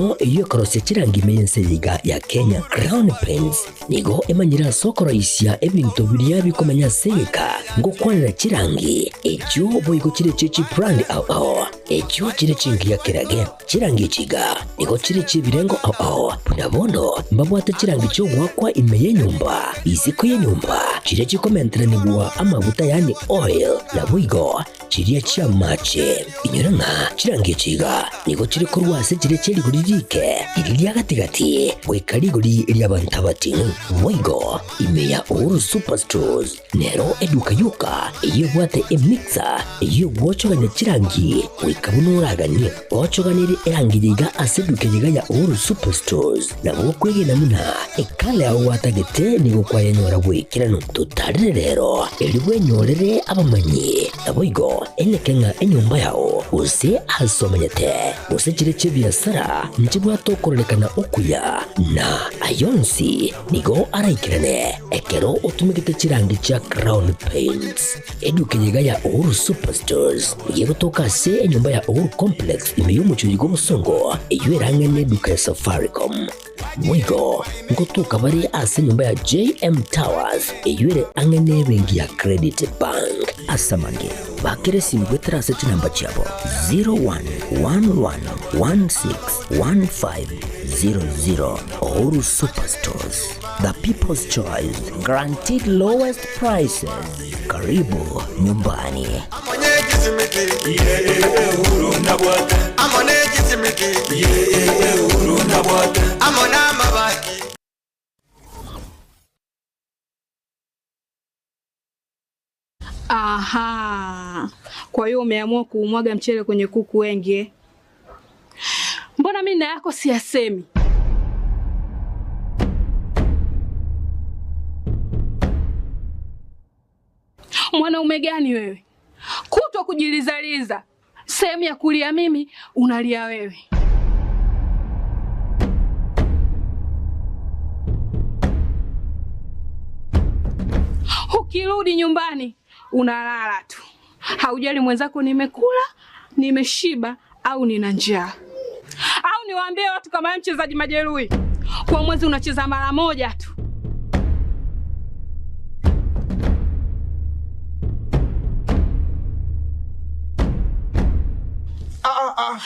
Eyemo eyio ekorosia chirangi ime y'ense eye iga ya Kenya. Crown Paints nigo emanyire ase okoroisia ebinto biria bikomenya ase egeka ngokwanera chirangi echio boigo chire chie chibrand ao ao echio chire chingiya kerage. Chirangi echi iga nigo chire chi'ebirengo ao ao, buna bono mbabwate chirangi chi'ogoakwa ime y'enyomba, isiko y'enyomba, chiria chikomenteranigwa amaguta yaani oil, naboigo chiria chi'amache. Inyora ng'a chirangi echi iga nigo chire korwa ase chiria chie rigori riike, riria ria gati-gati, goika rigori ri'abanto abating'u. Boigo ime ya Uhuru Superstores Nero eduka yoka eyio ebwate emixer eyio egwochogania chirangi goika buna oraganie. Ochoganerie erangi eye iga ase eduka eye iga ya Uhuru Superstores nabo okwegena buna ekala yao gwatagete nigo kwayenyora bw'ekeranu. Totarire rero erio bwenyorere abamanyi naboigo eneke ng'a enyomba yao gose ase omenyete gose chire chi'ebiasara nchibwate okororekana okuya na ayonsi Nigo araikerane ekero otumegete chirangi chia Crown Paints. Eduka eye iga ya Uhuru Superstores nigo egotoka ase enyomba ya Uhuru Complex ime y'omochie oyo bw'obosongo eyio erang'e neduka ya Safaricom. Boigo ngotoka bare ase enyomba ya JM Towers eyio ere ang'e nebenki ya Credit Bank. Ase amange, bakera esimi goetera ase chinamba chiabo 0111161500. Uhuru Superstores, the people's choice, guaranteed lowest prices. Karibu nyumbani. Aha, kwa hiyo umeamua kuumwaga mchele kwenye kuku wengi eh? Mbona mimi na yako siyasemi? Mwanaume gani wewe, kutwa kujilizaliza, sehemu ya kulia mimi unalia wewe. Ukirudi nyumbani unalala tu, haujali mwenzako nimekula, nimeshiba au nina njaa. Au niwaambie watu kama wewe mchezaji majeruhi, kwa mwezi unacheza mara moja tu.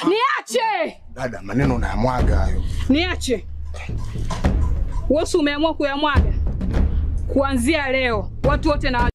Niache Dada, maneno unayamwaga hayo. niache. Wewe si umeamua kuyamwaga? Kuanzia leo watu wote na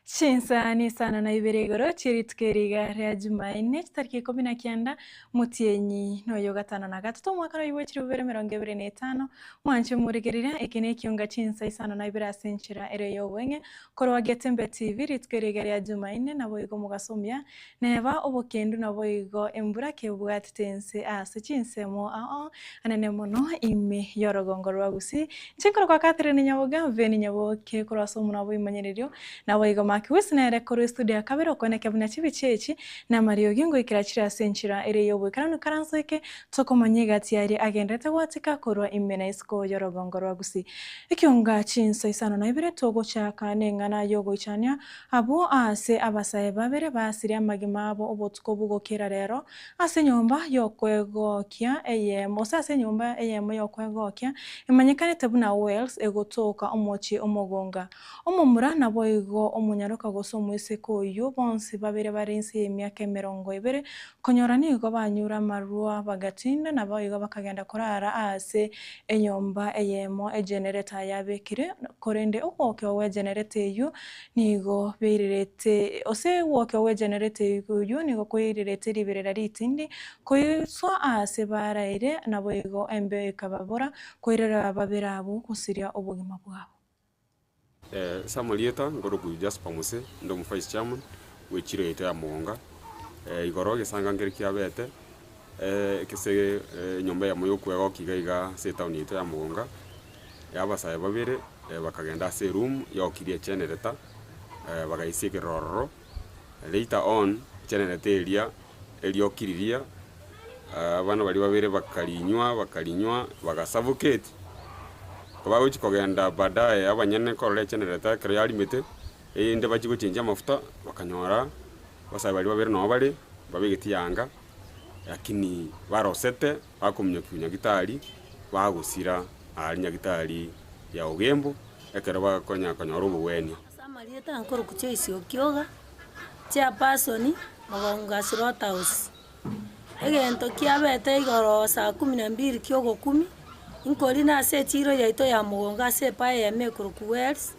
Chinsani isano na ibere igoro chie rituko eri iga ria Jumaine, chitariki ikomi na kianda, motienyi noyo gatano na gatato, omwaka noyo bwe chilifu bibere emerongo ebere na etano, mwanche morigereria, eke nekionga chinsa isano na ibere ase enchera ere y'obweng'e, korwa Getembe TV, rituko eri iga ria Jumaine, naboigo mogasomia, neba obokendu naboigo embura kebwatete ense ase chinsemo ao anene mono ime y'orogongo rwa Gusii. Inche nkorokwa Catherine Nyaboga, Veni Nyaboke korwa ase omonwa bw'ebimanyererio, Naboigo Mark Wis nere korwa estudio ya kabere okoeneka buna chibicha echi namariogi ngoikera chire ase enchera ere y'oboikeranu karansoike tokomanya egati yaria agenderete gwatika korwa ime na isiko y'orogongo rwa Gusii. Ekionga chinsa isano na ibere togochaka neng'ana y'ogoichania abwo aase abasae babere basirie amagima abo obotuko bogokera rero ase enyomba y'okwegokia eyemo gose ase enyomba eyemo y'okwegokia emanyekanete buna Wales egotoka omochie omogonga. Omomura naboigo omonyaroka gose omoiseke oyio, bonsi babere bare inse y'emiaka emerongo ebere, konyora nigo banyure amarua bagatinda, naboigo bakagenda korara aase enyomba eyemo egenereta yabekire, korende ogwokewa gw'egenereta eyio nigo beirerete, gose ogwokewa gw'egenereta eyio nigo koirerete riberera ritindi, koiswa aase baraire, naboigo embeo ekababora, koirera babere abwo gosiria obogima bwabo. Ase amarieta nkorokwa Jasper Mose, inde omo vice chairman bwe echiro yaito ya Mogonga. Igoro egesanga nkere kiabete ekese enyomba eyemo ya okwegokia iga iga ase etown yaito ya Mogonga, ya abasae babere bakagenda ase eroom yokirie egenerator, bagaisia ekerero ororo, later on egenerator eria. Erioki riria, abana baria babere bakarinywa, bakarinywa, bagasuffocate. Kobagochia kogenda baadaye abanyene korora egenerator ekero yarimete, erinde bachie gochengia amafuta, bakanyora abasae baria babere nabo bare, babegeti yanga, lakini barosete bakominyokiwa nyagitari, bagosira aria nyagitari ya Ogembo, ekero bakonya konyora obogwenia. Ase amarieta nkorokwa Joyce Okioga, chairperson, Mogonga Slaughterhouse. Egento kiabete igoro saa kumi na mbili kia ogokumi, nkorina ase echiro yaito ya Mogonga ase epaa eyemo ekorokwa Wells,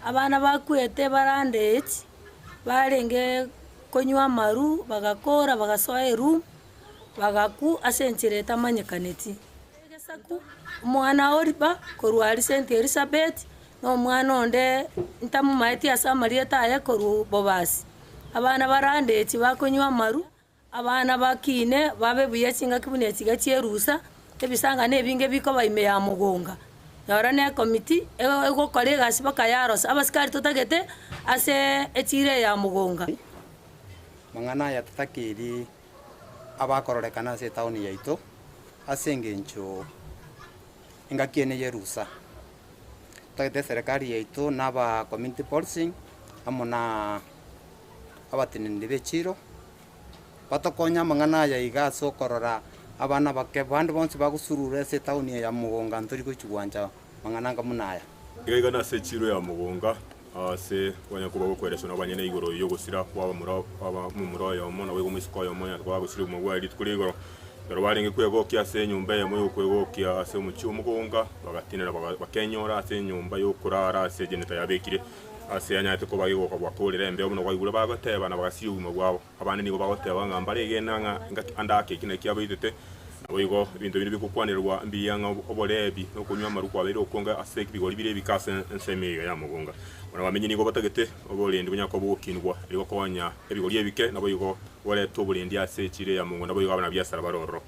abana bakwete bare under age, barenge konywa amaru, bagakora bagasoa eroom, bagakwa ase enchera etamanyekaneti. Egesaku, omwana Oriba korwa aria Saint Elizabeth, na omwana onde ntamomaeti ase amarieta aye korwa Bobasi. Abana barandetie bakonywa amaru, abana bakine babe buya chingaki buna echiga chi'erusa, ebisangano ebinge bikoba ime ya mogonga. Nyora ne ekomiti egokora egasi mpaka yarosa. Abasikari totagete ase echiro eye ya mogonga. Mang'ana aya tatakeiri abakororekana ase etaoni yaito ase engencho engaki ene y'erusa. Totagete eserekari yaito na aba community policing amo na abateneneri b'echiro, batokonye amang'ana aya iga ase okorora abana bake bande bonsi bagosurura ase etaoni eye ya Mogonga ntori gochia gwancha mang'ana anga buna aya. Iga iga nase echiro ya Mogonga, aase abanyakoba gokwereswa nabanyene igoro y'ogosira kw'abamura abamomura oyomo, naboigo omoiseke oyomo onye bagosira obogima bwaye rituko ria igoro. Ekero barenge kwegokia ase enyomba eyemo y'okwegokia ase omochie o Mogonga, bagatenena bakenyora ase enyomba y'okorara ase egeneta yabekire, ase yanyarete koba gegoka gwakorera embeo buna kwaigure bagoteba na bagasiria obogima bwabo. Abande nigo bagoteba ng'a mbaregena ng'a engaki ande ake eki nakio abaitete, naboigo ebinto binde bigokwanerwa mbuya ng'a oborebi na okonywa amarwa kwabeire okonge ase ebigori bire ebike ase ensemo eye ya mogonga. Bono abamenyi nigo batagete oborendi bonyare koba bogokinigwa erio gokonya ebigori ebike, naboigo borete oborendi ase echiro ya mogonga naboigo abanabiasara bare ororo.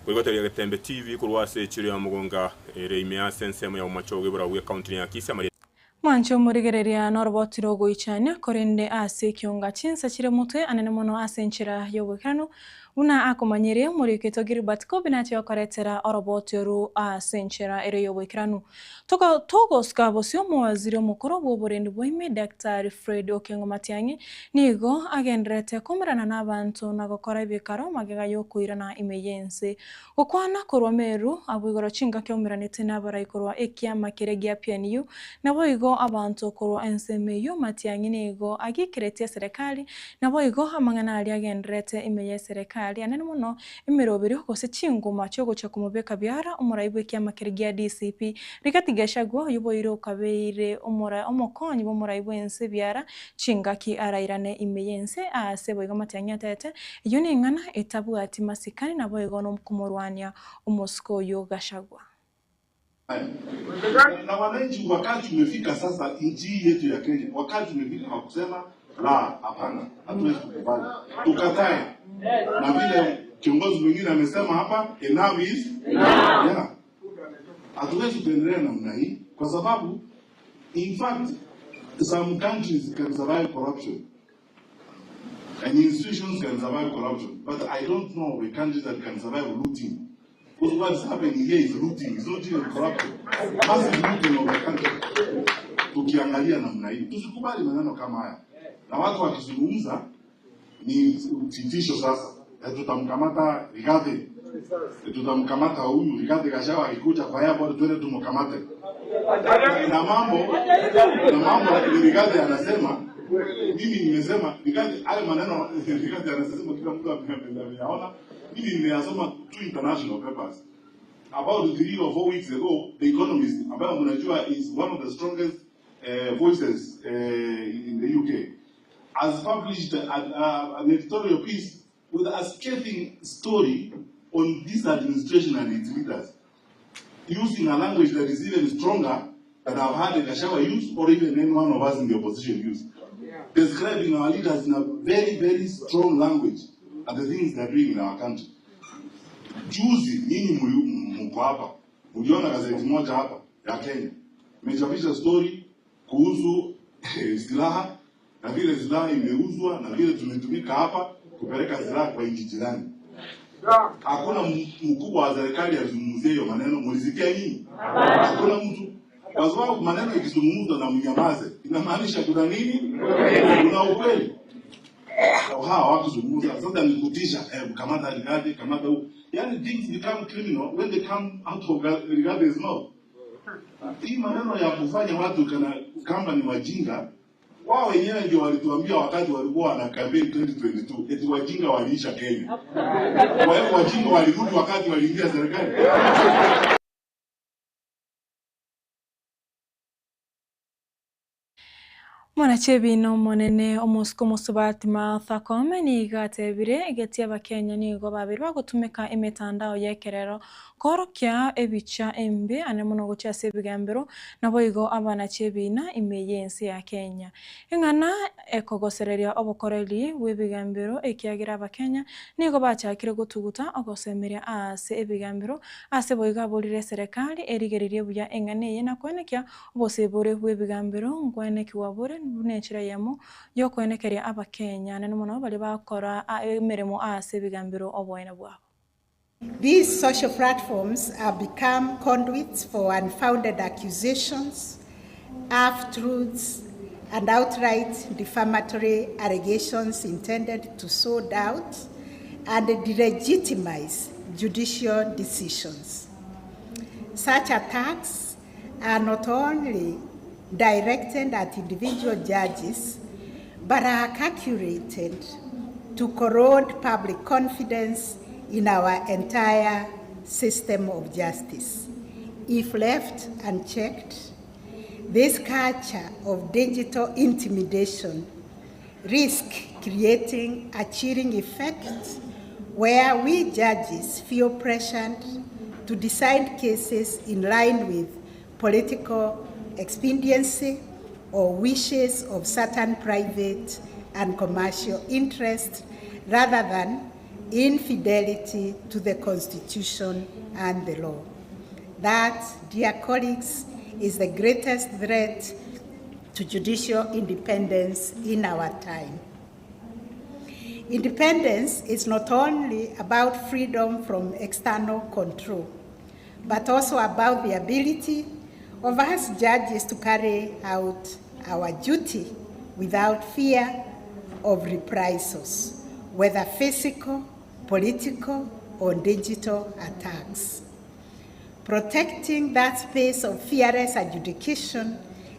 Koigoteria Getembe TV korwa ase echiro ya mogonga ere ime ase ensemo ya Bomachoge borabwo ecounty ya Kisii amaria. Mwanche omorigereria noroboti rogoichania, korende ase ekionga chinsa chire motwe anene mono ase enchera y'oboikeranu, buna akomanyire omorikito Gilbert Kobi nache gokoretera oroboti oru ase enchera ere y'oboikeranu. Togosuka bosio omowaziri omokoro bw'oborendi bwa ime Daktari Fred Okengo Matiang'i nigo agendererete koumerana n'abanto na gokora ebikaro magega y'okoirana ime y'ense. Gokwana korwa Meru abwo igoro chingaki aumeranete n'abarai korwa ekiama keria gia PNU, naboigo abanto korwa ensemo eyio Matiang'i nigo agikeretie eserekari, naboigo amang'ana aria agendererete ime y'eserekari anene mono emeroberio gose chinguma chiogochia komobeka biara omorai bw'ekiama keria gia DCP Rigathi Gachagua oyio boire okabeire omokonyi bw'omorai bw'ense biara chingaki arairane ime y'ense ase boigo Matiang'i atete eyio neng'ana etabwati masikani naboigo nokomorwania omosiko oyo Gachagua. Na wananchi, wakati umefika sasa, nchi hii yetu ya Kenya, wakati umefika wa kusema la, hapana, hatuwezi kukubali, tukatae. Na vile kiongozi mwingine amesema hapa, enough is yeah. Hatuwezi kuendelea namna hii kwa sababu in fact some countries can survive corruption and institutions can survive corruption, but I don't know of a country that can survive looting. Because what is happening here is looting, it's not even corruption. Massive looting of the country. Tukiangalia namna hii, tusikubali maneno kama haya, na watu wakizungumza ni vitisho sasa. Tutamkamata Rigathi, tutamkamata huyu Rigathi Gachagua akikuja kwa airport, twende tumkamate. Na mambo Rigathi anasema, mimi nimesema Rigathi, hayo maneno Rigathi anasema kila mtu ameyaona. Mimi nimeyasoma two international papers. About 3 or 4 weeks ago, The Economist, ambayo mnajua is one of the strongest voices in the UK, has published an editorial piece with a scathing story on this administration and its leaders, using a language that is even stronger than I've heard Gachagua use or even any one of us in the opposition use. Describing our leaders in a very, very strong language and the things they're doing in our country. Juzi nyinyi mko hapa, mliona gazeti moja hapa ya Kenya imechapisha story kuhusu silaha na vile silaha imeuzwa na vile tumetumika hapa. kupeleka silaha kwa nchi jirani. Hakuna mkubwa wa serikali azungumzie hiyo maneno. Mulisikia nyinyi? Hakuna mtu, kwa sababu maneno ikizungumzwa na mnyamaze, inamaanisha kuna nini? Kuna ukweli. Hawa hawakuzungumza. Sasa ni kutisha, kamata Rigathi, kamata huyu. Yani things become criminal when they come out of Rigathi's mouth. Hii maneno ya kufanya watu kana kama ni wajinga, wao wenyewe ndio walituambia wakati walikuwa wana campaign 2022 eti wajinga waliisha Kenya. Kwa hiyo wajinga walirudi wakati waliingia serikali. Mwanachebina omonene omosike omosubati Martha Koome nigo atebire egeti abakenya nigo babere bagotumeka emetandao y'ekerero koorokia ebicha embe ane mono gochia ase ebigambero naboigo abanachebina ime y'ense ya Kenya. Eng'ana ekogosereria obokoreri bw'ebigambero ekiagera abakenya nigo bachakire gotuguta ogosemeria ase ebigambero ase boigo aborire eserekari erigererie buya eng'ana eye na koenekia obosibore bw'ebigambero nkwenekiwa bore buna enchera eyemo y'okoenekeria abakenya naende mono baria bakora emeremo ase ebigambero oboene bwabo. These social platforms have become conduits for unfounded accusations, half-truths, and outright defamatory allegations intended to sow doubt and delegitimize judicial decisions. Such attacks are not only directed at individual judges, but are calculated to corrode public confidence in our entire system of justice. If left unchecked, this culture of digital intimidation risks creating a chilling effect where we judges feel pressured to decide cases in line with political expediency or wishes of certain private and commercial interests rather than infidelity to the Constitution and the law. That, dear colleagues, is the greatest threat to judicial independence in our time. Independence is not only about freedom from external control, but also about the ability of us judges to carry out our duty without fear of reprisals, whether physical, political, or digital attacks. Protecting that space of fearless adjudication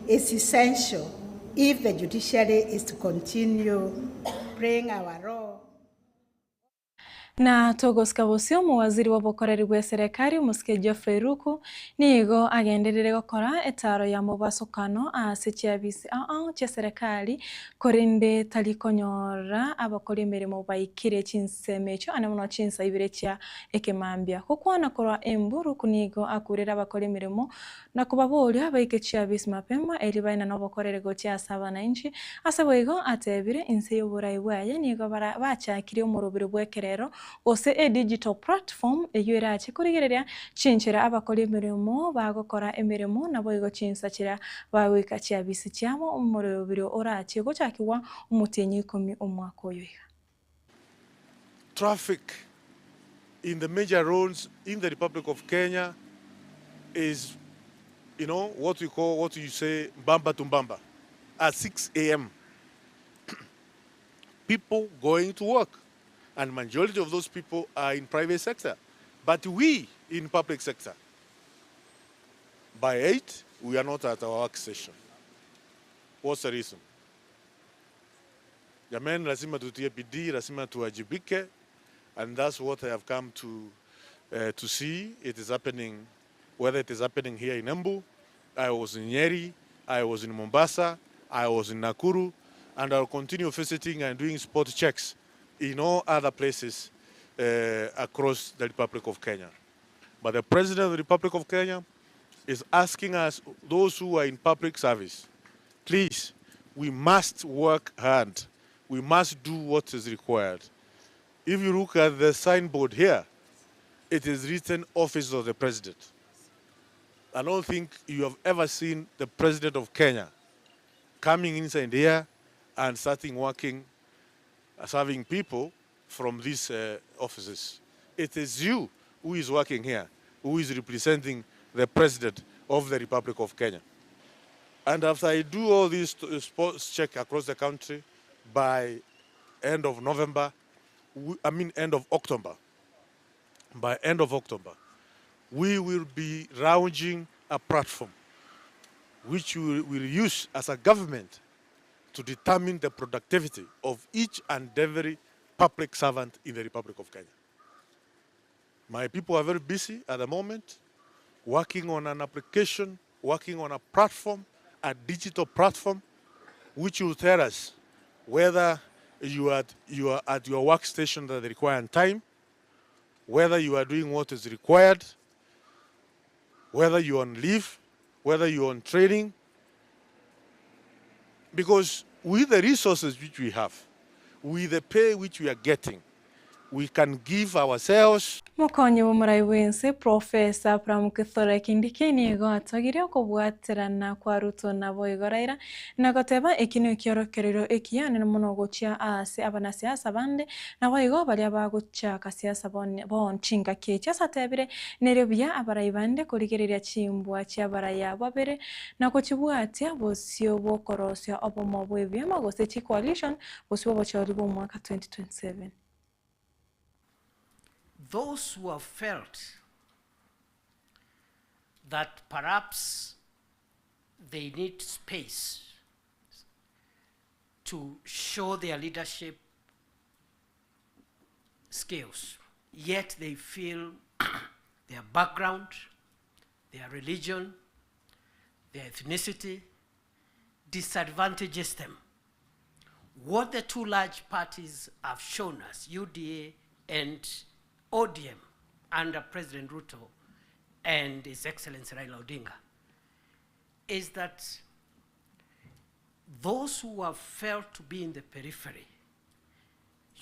is essential if the judiciary is to continue playing our role. Na togosika bosio omowaziri bw'obokoreri bw'eserekari omosike Geoffrey Ruku nigo agenderire gokora etaro ya mobasokano ase chiabisi ao ao chi'eserekari korende tari konyora abakori emeremo baikire chinsemo echio ane mono chinsa ibere chia ekemambia. Gokwana korwa Embu Ruku nigo akurire abakori emeremo na kobaboria baike chiabisi mapema erio baenane obokoreri gochia ase abananchi. Ase boigo atebire inse y'oborai bwaye nigo bachakire omoroberi bw'ekerero gose e-digital platform eyio erache korigereria chinchera abakori emeremo bagokora emeremo naboigo chinsa chiria bagoika chiabisi chiabo omoroberi orache gochakigwa omotienyi oikomi omwaka oyo iga. Traffic in the major roads in the Republic of Kenya is, what we call, what you say, mbamba to mbamba, at 6 a.m. People going to work, and majority of those people are in private sector. But we in public sector, by 8, we are not at our work station. What's the reason? Jamani, lazima tutie bidii, lazima tuwajibike, and that's what I have come to see. It is happening, whether it is happening here in Embu, I was in Nyeri, I was in Mombasa, I was in Nakuru, and I'll continue visiting and doing spot checks in all other places across the Republic of Kenya. But the President of the Republic of Kenya is asking us, those who are in public service, please, we must work hard. We must do what is required. If you look at the signboard here, it is written Office of the President. I don't think you have ever seen the President of Kenya coming inside here and starting working, serving people from these offices. It is you who is working here who is representing the President of the Republic of Kenya. And after I do all these sports check across the country by end of November, I mean end of October, by end of October, we will be launching a platform which we will use as a government to determine the productivity of each and every public servant in the Republic of Kenya. My people are very busy at the moment working on an application, working on a platform, a digital platform, which will tell us whether you are, you are at your workstation at the required time, whether you are doing what is required, whether you're on leave, whether you're on training. Because with the resources which we have, with the pay which we are getting, we can give ourselves. Mokonyi bw'omorai bw'ense Professor Abraham Kithure Kindiki nigo atogirie okobwaterana kwa Ruto naboigo Raila na goteba eki nekiorokererio ekiya anene mono gochia aase abanasiasa bande naboigo baria bagochaka siasa bono chingaki echi ase atebire nere buya abarai bande korigereria chimbwa chi'abarai abo babere na gochibwatia bosio bw'okorosia obomo bw'ebiama gose chicoalition bosio bw'obochori bw'omwaka 2027. Those who have felt that perhaps they need space to show their leadership skills, yet they feel their background, their religion, their ethnicity disadvantages them. What the two large parties have shown us, UDA and ODM, under President Ruto and His Excellency Raila Odinga, is that those who have felt to be in the periphery,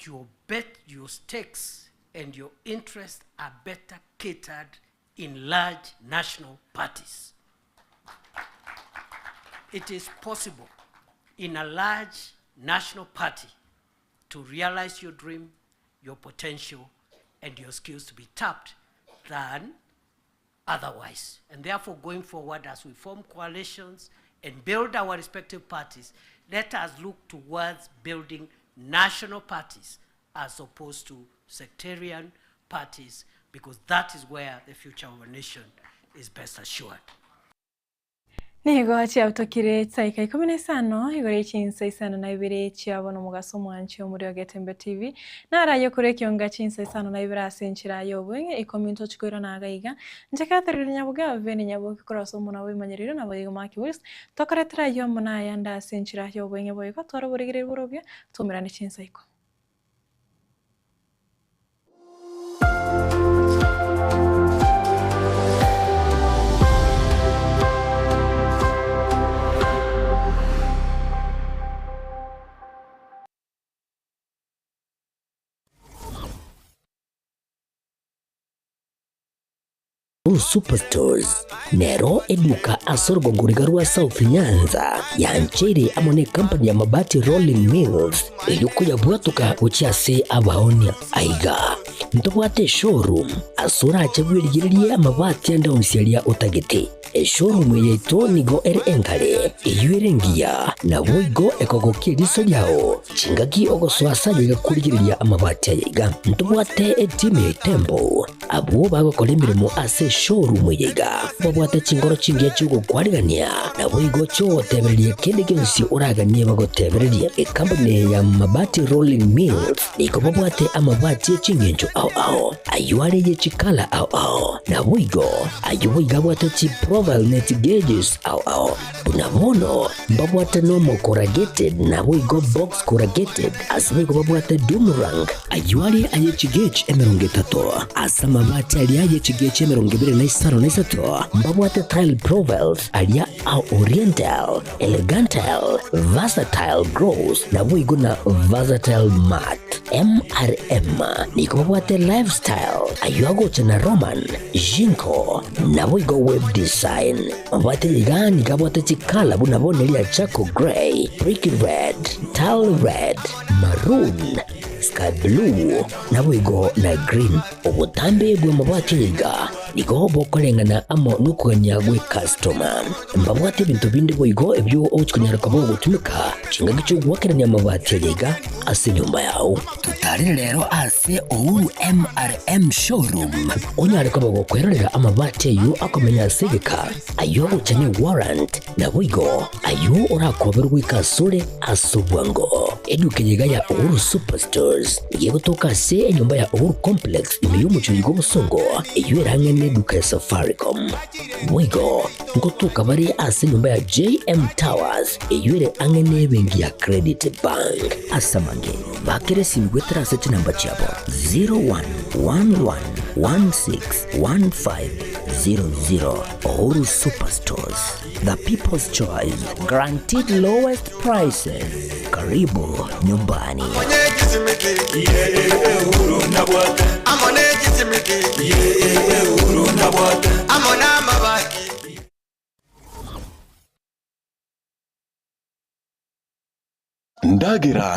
your bet, your stakes and your interests are better catered in large national parties. It is possible in a large national party to realize your dream, your potential, and your skills to be tapped than otherwise. And therefore, going forward, as we form coalitions and build our respective parties, let us look towards building national parties as opposed to sectarian parties, because that is where the future of our nation is best assured. Nigo chiabutokire chidaika ikomi na isano igoro ye chinsa isano na ibere chia bono omogaso omwanchi omore o Getembe TV naraye okore ekionga chinsa isano na ibere ase enchera y'obweng'e ikomi ntochi koirana iga iga Inche Catherine Nyaboke Abene Nyaboke korwa ase omona bw'emanyerero naboigo Mark Wills tokoretera ayio amo nayande ase enchera y'obweng'e boigo tware oborigereria borobio twaumerane chinsa ikomi. Superstores nero eduka ase orogongo riga rwa South Nyanza yancheire amo ne company ya Mabati Rolling Mills eyio koyabwatoka gochia ase abaonia. Aiga ntobwate eshowroom ase orache bwerigererie amabati ande onsi aria otagete. Eshowroom eye yaito nigo ere enkare, eyio ere engiya, naboigo ekogokia eriso riao chingaki ogosoa ase aye iga korigereria amabati aya iga. Ntobwate etimu ya Itembo Abwo bagokora emeremo ase eshowroom eye iga babwate chinkoro chingiya chi'ogokwarigania, naboigo chi'ogotebereria kende gionsi oraganie bagotebererie. Ekampuni eye ya Mabati Rolling Mills nigo babwate amabati e chingencho ao ao, ayio are ye chikala ao ao, naboigo ayio boigo abwate chiprofile ne chigeges ao ao. Buna bono mbabwate normal corrugated naboigo box corrugated, ase boigo babwate doomerang, ayio are aye chigauge emerongo etato, ase amabati aria aye chigauge emerongo ebere na isano na isato, mbabwate tile profiles aria a oriental, elegantile, versatile gloss, naboigo na versatile matte. MRM nigo babwate lifestyle, ayio agocha na Roman, Jinko, naboigo web design. Mabwate iga nigo abwate chikala buna bono eria charcoal grey, brick red, tile red, maroon, sky. ka blue, naboigo na green. Obotambe bw'amabati aya iga nigo bokoreng'ana amo nokogania gw'ekastoma. Mbabwate ebinto binde boigo ebio ogochia konyara koba ogotumeka chingaki chi'ogoakerania amabati aya iga ase enyomba yao. Totarere rero ase Uhuru MRM Showroom onyare koba gokwerorera amabati ayio akomenya ase egeka, ayio agocha ne warrant, naboigo ayio orakoberwe goika asore ase obwango. Eduka eye iga ya Uhuru Superstores nigo egotoka ase enyomba ya Uhuru Complex ime y'omochie oyo bw'obosongo, eyio erang'e neduka ya Safaricom. Boigo ngotoka bare ase enyomba ya JM Towers eyio ere ang'e nebenki ya Credit Bank. Ase amange, bakera esimi goetera ase chinamba chiabo 0111161500. Uhuru Superstores, the people's choice, guaranteed lowest prices. Karibu nyumbani. Ndagera.